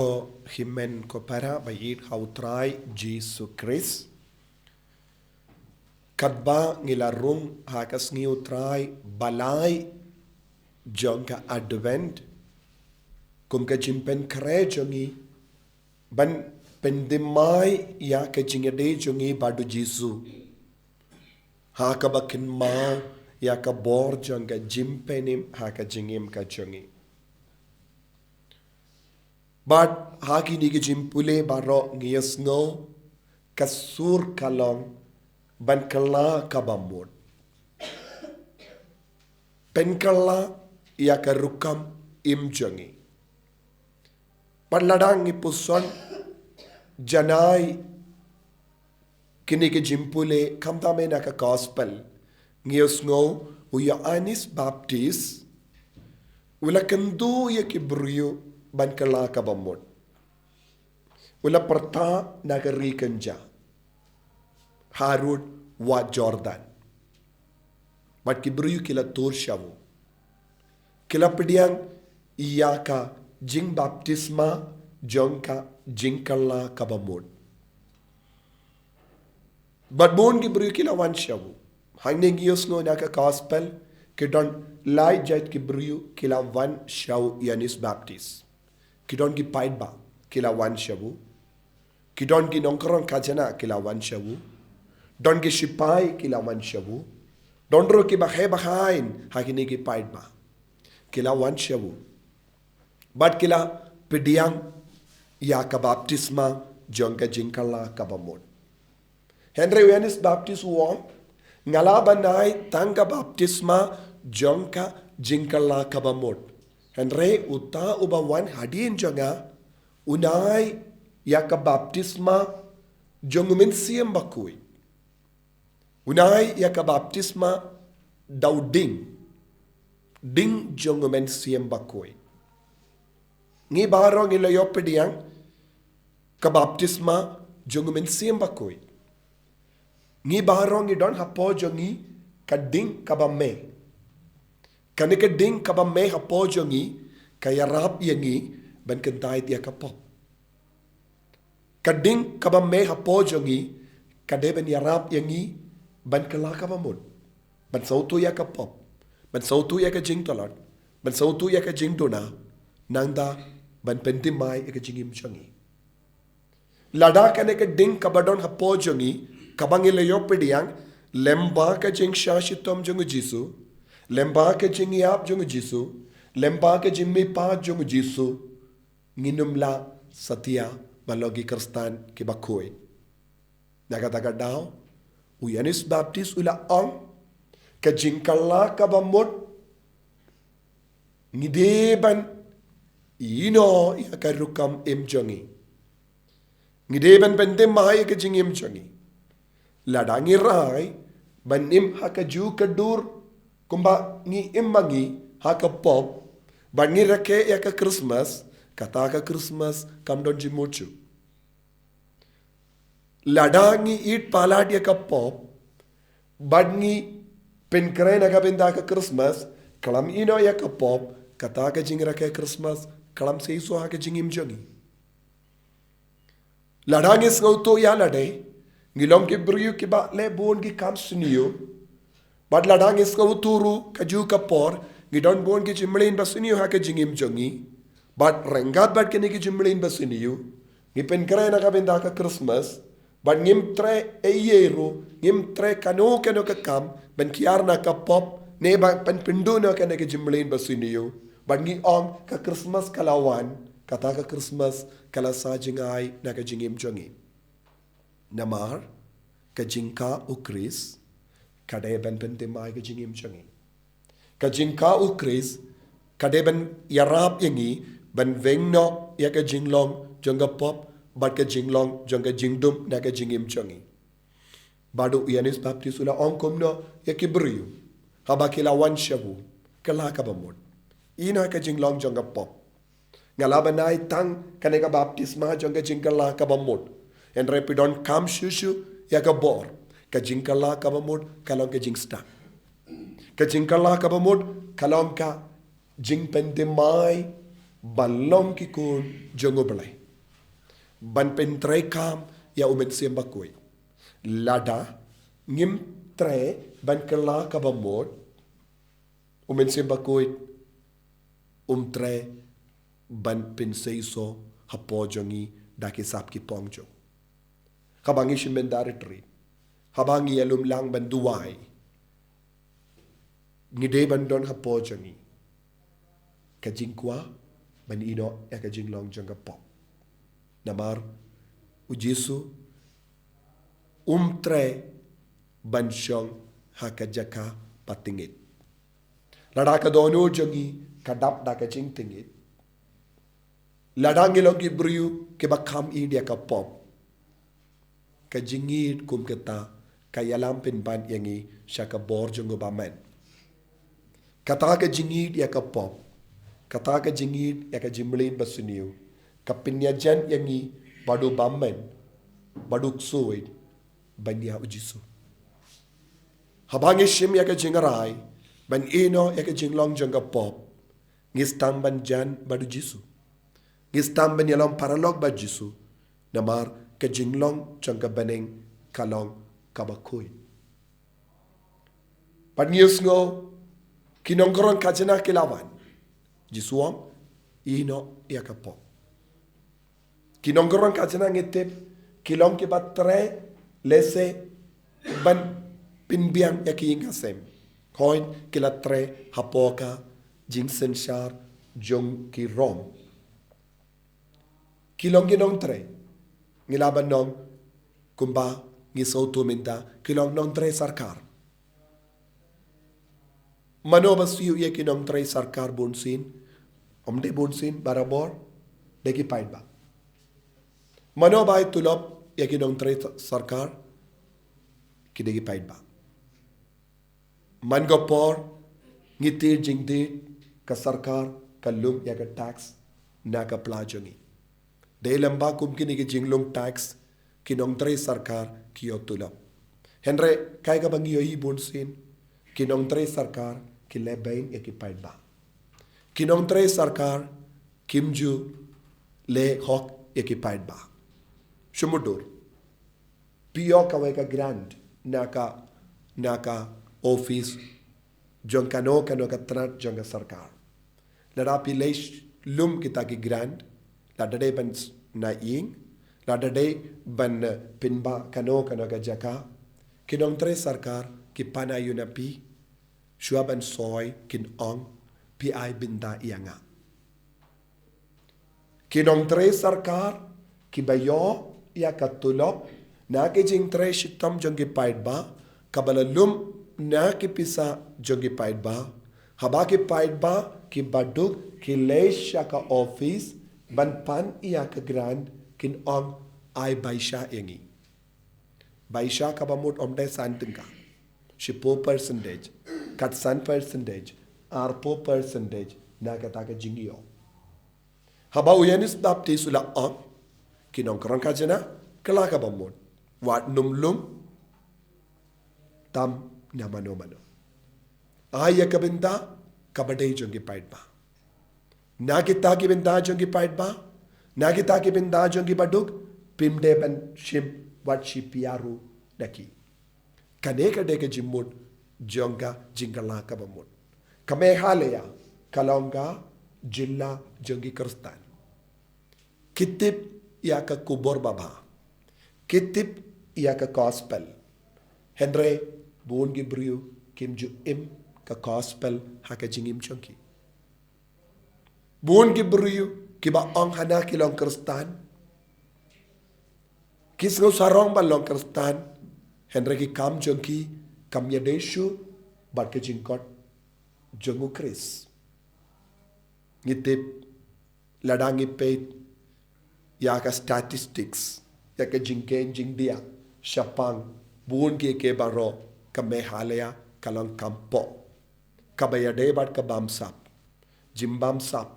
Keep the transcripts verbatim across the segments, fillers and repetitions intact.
Ko hynmen ko para ba ïeit ha u Trai Jisu Khrist. Katba ngi la rung ha ka sngi u Trai balai jong ka Advent, kum ka jingpynkhreh jong ngi ban pynthymmai ïa ka jingïadei jong ngi bad u Jisu, ha kaba kynmaw ïa ka bor jong ka jingpynim ha ka jingim ka jong ngi. Bad ha kine ki jingpule baroh ngi ïohsngew ka sur ka long ban kylla kaba mut, pynkylla ïa ka rukom im jong ngi. Bad lada ngi puson janai kine ki jingpule, khamtam na ka Gospel, ngi ïohsngew u Ïoannis Baptist u la kyntu ïa ki briew ban kylla kaba mut. U la pyrta na ka ri kynja harud Wad Jordan. Bad ki briew ki la tur sha u, ki la pdiang ïa ka jingbaptisma jong ka jingkylla kaba mut. Bad bun ki briew ki la wan sha u. Hangne ngi ïohsngew na ka Gospel, ki don lai jait ki briew ki la wan sha u Ïoannis Baptist. Ki don ki paidbah ki la wan sha u. Ki don ki nongkhrong khajna ki la wan sha u. Don ki shipai ki la wan sha u. Don ruh ki baheh bahain ha kine ki paidbah ki la wan sha u. Bad ki la pdiang ïa ka baptisma jong ka jingkylla kaba mut. Hynrei u Ïoannis Baptist u ong, nga la ban ai tang ka baptisma jong ka jingkylla kaba mut. Hynrei uta uba wan hadien jong nga, un ai ïa ka baptisma jong u Mynsiem Bakhuid. Un ai ïa ka baptisma da u ding, ding jong u Mynsiem Bakhuid. Ngi baroh ngi la ïoh pdiang ka baptisma jong u Mynsiem Bakhuid. Ngi baroh ngi don hapoh jong ngi ka ding kaba mei. Kane ka ding kaba mei hapoh jong ngi ka ïarap ïa ngi ban kyntait ïa ka pop. Ka ding kaba mei hapoh jong ngi ka dei ban ïarap ïa ngi ban kylla kaba mut, ban sngewthuh ïa ka pop, ban sngewthuh ïa ka jingtlot, ban sngewthuh ïa ka jingduna, nangta ban pynthymmai ïa ka jingim jong ngi. Lada kane ka ding kaba don hapoh jong ngi kaba ngi la ïoh pdiang lyngba ka jingshah shitom jong u Jisu, lyngba ka jingïap jong u Jisu, lyngba ka jingmihpat jong u Jisu, ngin ym lah satia ban long ki Khristan kiba khuid. Na kata ka daw u Ïoannis Baptist u la ong, ka jingkylla kaba mut ngi dei ban ïehnoh ïa ka rukom im jong ngi. Ngi dei ban pynthymmai ïa ka jingim jong ngi. Lada ngi rai ban im ha kajuh ka dur kumba ngi im ma ngi ha ka pop, bad ngi rakhe ïa ka Christmas, kata ka Christmas kam don jingmut shuh. Lada ngi ïeit palat ïa ka pop bad ngi pynkhreh na ka bynta ka Christmas khlem ïehnoh ïa ka pop, kata ka jingrakhe Christmas khlem seisoh ha ka jingim jong ngi. Lada ngi sngewthuh ïa lade ngi long ki briew kiba leh bun ki kam sniew, bad lada ngi sngewthuh ruh kajuh ka por ngi don bun ki jingmlien ba sniew ha ka jingim jong ngi, bad ryngkat bad kine ki jingmlien ba sniew ngi pynkhreh na ka bynta ka Christmas, bad ngim treh ei ei ruh, ngim treh kano kano ka kam ban kiar na ka pop ne ban pynduh noh kane ka jingmlien ba sniew, bad ngi ong ka Christmas ka la wan, kata ka Christmas ka la sah jngai na ka jingim jong ngi. Namar ka jingkah u Khrist ka dei ban pynthymmai ka jingim jong ngi. Ka jingkah u Khrist ka dei ban ïarap ïa ngi ban weng noh ïa ka jinglong jong ka pop bad ka jinglong jong ka jingdum na ka jingim jong ngi. Bad u Ïoannis Baptist u la ong kumno ïa ki briew haba ki la wan sha u, kylla kaba mut, ïehnoh ka jinglong jong ka pop. Nga la ban ai tang kane ka baptisma jong ka jingkylla kaba mut. Hynrei phi donkam shuh shuh ïa ka bor. Ka jingkylla kaba mut ka long ka jingstad. Ka jingkylla kaba mut ka long ka jingpynthymmai Ban long ki khun jong U Blei, ban pyntreikam ïa U Mynsiem Bakhuid. Lada ngim trei ban kylla kaba mut, U Mynsiem Bakhuid um trei ban pynseisoh hapoh jong ngi da ki sap ki phong jong. Haba ngi shim ban da retreat, haba ngi ïalum lang ban duwai, ngi dei ban don hapoh jong ngi ka jingkwah ban ïehnoh ïa ka jinglong jong ka pop. Namar U Jisu um trei ban shong ha ka jaka ba tyngeh. Lada ka dohnud jong ngi ka dap da ka jingtyngeh, lada ngi long ki briew kiba kham ïeit ïa ka pop, ka jingïeit kum kata ka ïalam pynban ïa ngi sha ka bor jong U Bamon. Kata ka jingïeit ïa ka pop, kata ka jingïeit ïa ka jingmlien basniew, ka pynïajan ïa ngi bad U Bamon, bad U Ksuid, ban ïa U Jisu. Haba ngi shim ïa ka jingrai ban ïehnoh ïa ka jinglong jong ka pop, ngi sdang ban jan bad U Jisu. Ngi sdang ban ïalong paralok bad U Jisu. Namar ka jinglong jong ka bneng ka long kaba khuid. Bad ngi ïohsngew ki nongkren khajna ki la wan. Jisu u ong, ïehnoh ïa ka pop. Ki nongkren khajna ngi tip ki long kiba trei lehse ban pynbiang ïa ki ïing ka sem. Hooid, ki la trei hapoh ka jingsynshar jong ki Rom. Ki long ki nongtrei, ngi lah ban ong kumba ngi sngewthuh mynta, ki long nongtrei sorkar. Mano ba siew ïa ki nongtrei sorkar bunsien? Ym dei bunsien, barabor, dei ki paidbah. Mano ba ai tulop ïa ki nongtrei sorkar? Ki dei ki paidbah. Man ka por ngi tied jingtied, ka sorkar ka lum ïa ka tax na ka pla jong ngi. Dei lyngba kum kine ki jinglum tax ki nongtrei sorkar ki ïoh tulop. Hynrei kaei kaba ngi ïohi bunsien, ki nongtrei sorkar ki leh beiñ ïa ki paidbah. Ki nongtrei sorkar kim ju leh hok ïa ki paidbah. Shu mutdur, phi ïoh kawei ka grant na ka, na ka office jong kano kano ka tnat jong ka sorkar. Lada phi leit lum kita ki grant, lada dei ban s-, na ïing, lada dei ban, eh, pynbha kano kano ka jaka, ki nongtrei sorkar ki pan aïu na phi? Shuwa ban soi kin ong, phi ai bynta ïa nga. Ki nongtrei sorkar kiba ïoh ïa ka tulop na ki jingtrei shitom jong ki paidbah, kaba la lum na ki pisa jong ki paidbah. Haba ki paidbah kiba duk ki leit sha ka office ban pan ïa ka grant, kin ong, ai baisha ïa ngi. Baisha kaba mut ym dei san tyngka. Shiphew percentage, khatsan percentage, arphew percentage na kata ka jingïoh. Haba u Ïoannis Baptist u la ong, ki nongkren khajna, kylla kaba mut, wat nym lum tam na mano mano. Ai ïa ka bynta kaba dei jong ki paidbah. Na kita ki bynta jong ki paidbah, na kita ki bynta jong kiba duk, phim dei ban shim wat shi pia ruh na ki. Kane ka dei ka jingmut jong ka jingkylla kaba mut. Ka Meghalaya ka long ka jylla jong ki Khristan. Ki tip ïa ka khubor babha. Ki tip ïa ka gospel. Hynrei bun ki briew kim ju im ka gospel ha ka jingim jong ki. Bun ki briew kiba ong hana ki long Khristan, ki sngew sarong ban long Khristan, hynrei ki kam jong ki kam ïadei shuh bad ka jingkhot jong U Khrist. Ngi tip, lada ngi peit ïa ka statistics, ïa ka jingkheiñ jingdiah shaphang bun kiei kiei baroh, ka Meghalaya ka long kam pop, kaba ïadei bad ka bamsap. Jingbamsap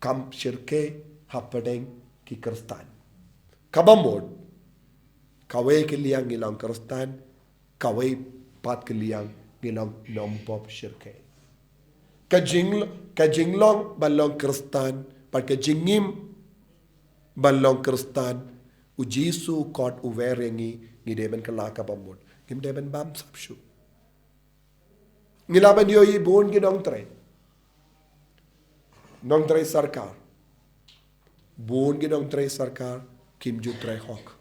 kam shyrkhei hapdeng ki Khristan. Kaba mut, kawei ka liang ngi long Khristan, kawei pat ka liang ngi long nongpop shyrkhei. Ka jing, ka jinglong ban long Khristan Bad ka jingim ban long Khristan, u Jisu kot u wer ïa ngi, ngi dei ban kylla kaba mut. Ngim dei ban bam sap shuh. Ngi lah ban ïohi bun ki nongtrei. Nongtrei sorkar. Bun ki nongtrei sorkar kim ju trei hok.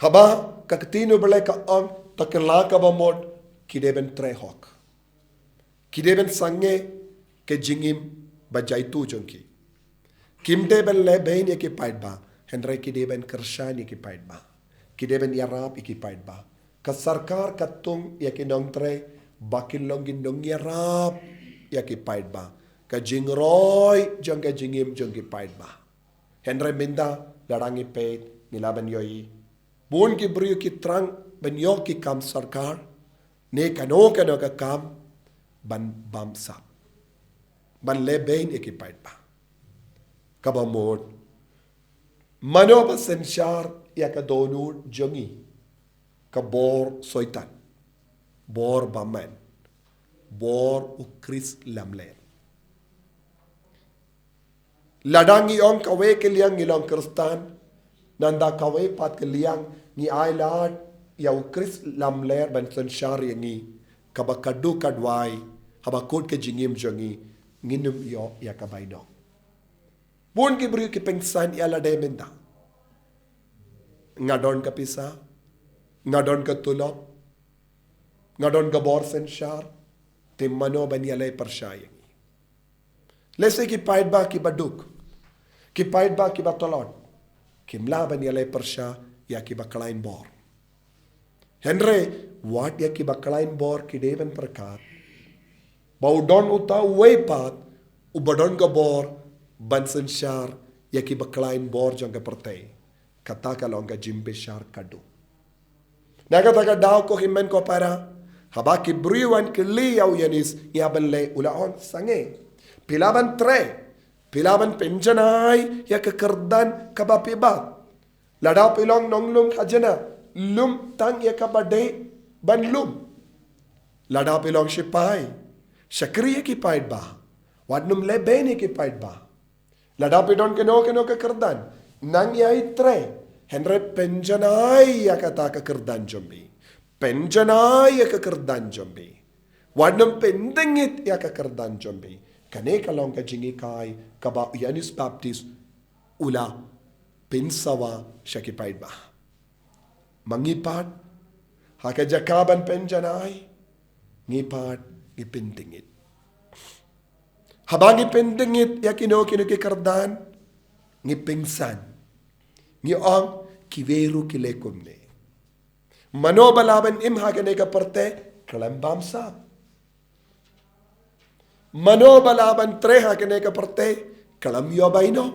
Haba ka ktien u Blei ka ong, to kylla kaba mut, ki dei ban trei hok. Ki dei ban sangeh ka jingim ba jaituh jong ki. Kim dei ban leh bein ïa ki paidbah, hynrei ki dei ban kyrshan ïa ki paidbah. Ki dei ban ïarap ïa ki paidbah. Ka sorkar ka tung ïa ki nongtrei ba kin long ki nongïarap ïa ki paidbah. Ka jingroi jong ka jingim jong ki paidbah. Hynrei mynta, lada ngi peit, ngi lah ban ïohi, bun ki briew ki thrang ban ïoh ki kam sorkar, ne kano kano ka kam, ban bam sap, ban leh bein ïa ki paidbah. Kaba mut, mano ba synshar ïa ka dohnud jong ngi? Ka bor Soitan, bor bymman, bor u Khrist lamler. Lada ngi ong kawei ka liang ngi long Khristan, nangta kawei pat ka liang ngi ailad ïa u Khrist lamler ban synshar ïa ngi, kaba ka duk ka duwai, haba kut ka jingim jong ngi, ngin ym ïoh ïa ka bainong. Bun ki briew ki pynsan ïa lade mynta. Nga don ka pisa, nga don ka tulop, nga don ka bor synshar, te mano ban ïaleh pyrshah ïa ngi? Lehse ki paidbah kiba duk, ki paidbah kiba tlot, kim lah ban ïaleh pyrshah ïa kiba khlaiñ bor. Hynrei wat ïa kiba khlaiñ bor ki dei ban pyrkhat ba u don uta uwei pat uba don ka bor ban synshar ïa kiba khlaiñ bor jong ka pyrthei. Kata ka long ka jingbishar ka duk. Na kata ka daw, ko hynmen ko para, haba ki briew wan kylli ïa u Ïoannis, ïa ban leh, u la ong, sangeh. Phi lah ban trei, phi lah ban pynjanai ïa ka kyrdan kaba phi bat. Lada phi long nonglum khajna, lum tang ïa kaba dei ban lum. Lada phi long shipai, shakri ïa ki paidbah, wat nym leh bein ïa ki paidbah. Lada phi don kano kano ka kyrdan, nang ïai trei, hynrei pynjanai ïa kata ka kyrdan jong phi. Pynjanai ïa ka kyrdan jong phi. Wat nym pyndngit ïa ka kyrdan jong phi. Kane ka long ka jinghikai kaba u Ïoannis Baptist u la pynsawa sha ki paidbah. Ma ngi pat, ha ka jaka ban pynjanai, ngi pat ngi pyndngit. Haba ngi pyndngit ïa kino kino ki kyrdan, ngi pynsan. Ngi ong, kiwei ruh ki leh kumne. Mano ba lah ban im ha kane ka pyrthei, khlem bam sap. Mano ba lah ban trei ha kane ka pyrthei, khlem ïoh bainong.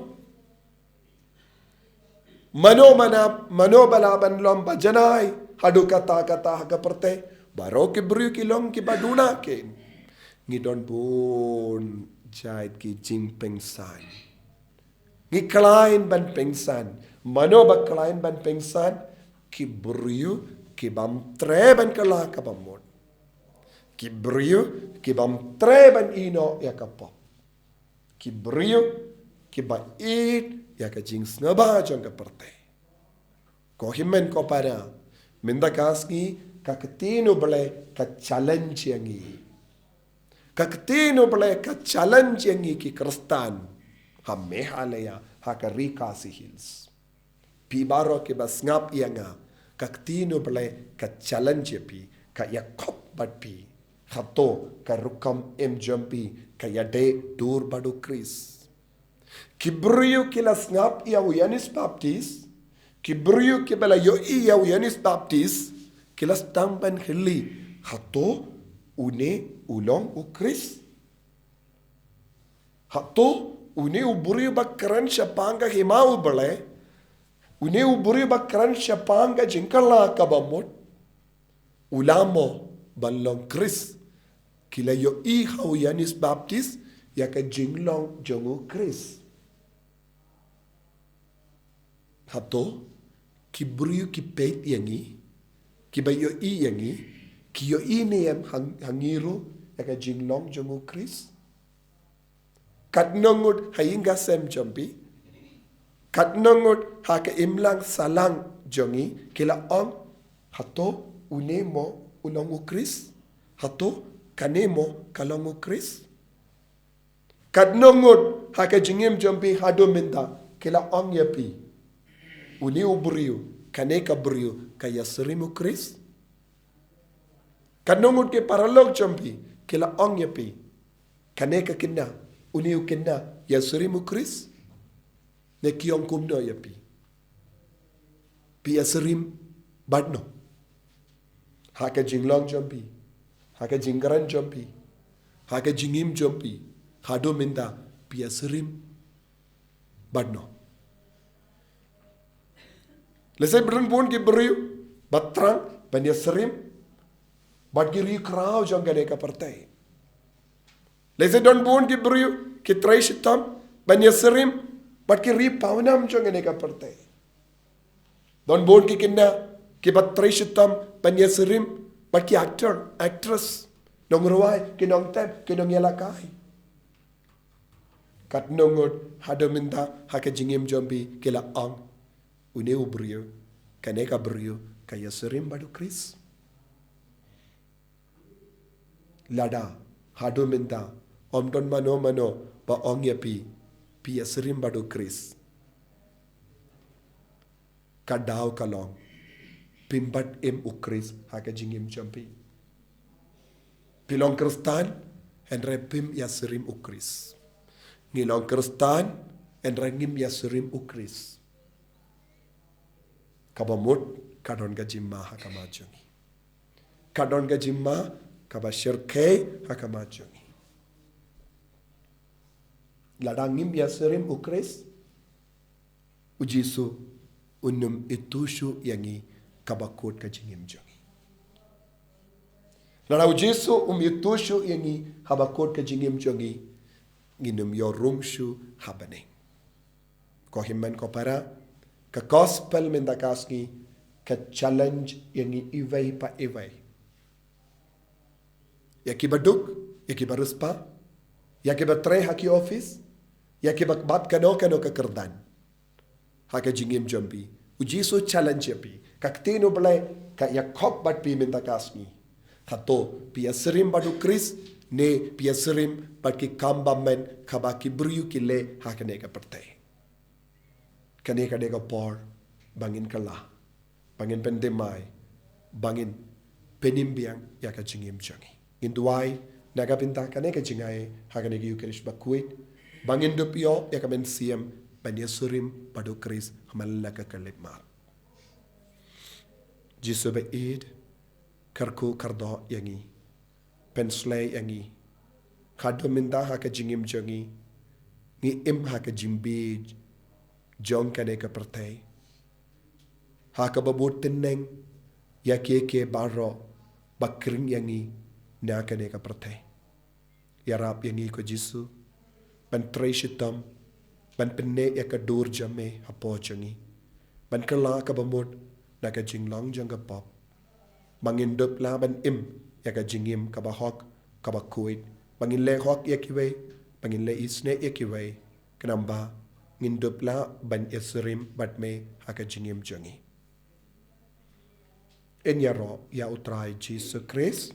Mano mana, mano ba lah ban long ba janai haduh katta katta ha ka pyrthei. Baroh ki briew ki long kiba duna kein. Ngi don bun jait ki jingpynsan. Ngi khlaiñ ban pynsan. Mano ba khlaiñ ban pynsan? Ki briew ki bym treh ban kylla kaba mut. Ki briew ki bym treh ban ïehnoh ïa ka pop. Ki briew kiba ïeit ïa ka jingsngewbha jong ka pyrthei. Ko hynmen ko para, mynta ka sngi ka ktien u Blei ka challenge ïa ngi. Ka ktien u Blei ka challenge ïa ngi ki Khristan ha Meghalaya, ha ka Ri Khasi Hills. Phi baroh kiba sngap ïa nga, ka ktien u Blei ka challenge ïa phi, ka ïakhop bad phi. Hato ka rukom im jong phi ka ïadei dur bad u Khrist? Ki briew ki la sngap ïa u Ïoannis Baptist, ki briew kiba la ïohi ïa u Ïoannis Baptist, ki la sdang ban kylli, hato une u long u Khrist? Hato une u briew ba kren shaphang ka hima u Blei, une u briew ba kren shaphang ka jingkylla kaba mut, u lah mo ban long Khrist? Ki la ïohi ha u Ïoannis Baptist ïa ka jinglong jong u Khrist. Hato ki briew ki peit ïa ngi, kiba ïohi ïa ngi, ki ïohi ne em ha, ha ngi ruh ïa ka jinglong jong u Khrist? Katno ngut ha ïing ha sem jong phi, katno ngut ha ka imlang sahlang jong ngi ki la ong, hato une mo u long u Khrist? Hato kane mo ka long u Khrist? Katno ngut ha ka jingim jong phi haduh mynta ki la ong ïa phi, une u briew, kane ka briew ka ïasyriem u Khrist? Katno ngut ki paralok jong phi ki la ong ïa phi, kane ka kynja, une u kynja ïasyriem u Khrist? Ne ki ong kumno ïa phi? Phi ïasyriem bad no? Ha ka jinglong jong phi, ha ka jingkren jong phi, ha ka jingim jong phi, haduh mynta phi ïasyriem bad no? Lehse don bun ki briew ba thrang ban ïasyriem bad ki riewkhraw jong kane ka pyrthei. Lehse don bun ki briew ki trei shitom ban ïasyriem bad ki riew pawnam jong kane ka pyrthei. Don bun ki kynja kiba trei shitom ban ïasyriem bad ki actor, actress, nongrwai, ki nongtep, ki nongïalehkai. Katno ngut haduh mynta ha ka jingim jong phi ki la ong, une u briew, kane ka briew ka ïasyriem bad u Khrist? Lada haduh mynta ym don mano mano ba ong ïa phi, phi ïasyriem bad u Khrist, ka daw ka long, phim pat im u Khrist ha ka jingim jong phi. Phi long Khristan hynrei phim ïasyriem u Khrist. Ngi long Khristan hynrei ngim ïasyriem u Khrist. Kaba mut ka don ka jingma ha khmat jong ngi. Ka don ka jingma kaba shyrkhei ha khmat jong ngi. Lada ngim ïasyriem u Khrist, u Jisu un ym ithuh shuh ïa ngi ha kaba kut ka jingim jong ngi. Lada u Jisu um ithuh shuh ïa ngi ha kaba kut ka jingim jong ngi, ngin ym ïoh rung shuh ha bneng. Ko hynmen ko para, ka gospel mynta ka sngi ka challenge ïa ngi iwei pa iwei. Ïa kiba duk, ïa kiba riewspah, ïa kiba trei ha ki office, ïa kiba bat kano kano ka kyrdan ha ka jingim jong phi. U Jisu challenge ïa phi. Ka ktien U Blei ka ïakhop bad phi mynta ka sngi. Hato phi ïasyriem bad u Khrist ne phi ïasyriem bad ki kam ba men kaba ki briew ki leh ha kane ka pyrthei? Kane ka dei ka por ba ngin kylla, ba ngin pynthymmai, ba ngin pynim biang ïa ka jingim jong ngi. Ngin duwai na ka bynta kane ka jingai ha kane ka Ïukharist bakhuid, ba ngin dup ïoh ïa ka mynsiem ban ïasyriem bad u Khrist ha man la ka khyllipmat. Jisu ba ïeit, kyrkhu kyrdoh ïa ngi, pynshlei ïa ngi. Haduh mynta ha ka jingim jong ngi, ngi im ha ka jingbieit jong kane ka pyrthei, ha kaba bud tyneng ïa kiei kiei baroh ba khring ïa ngi na kane ka pyrthei. Ïarap ïa ngi ko Jisu ban trei shitom ban pynneh ïa ka dur jong me hapoh jong ngi, ban kylla kaba mut na ka jinglong jong ka pop, ba ngin dup lah ban im ïa ka jingim kaba hok, kaba khuid, ba ngin leh hok ïa kiwei, ba ngin leh isynei ïa kiwei, khnang ba ngin dup lah ban ïasyriem bad me ha ka jingim jong ngi. Ngin ïaroh ïa U Trai Jisu Khrist.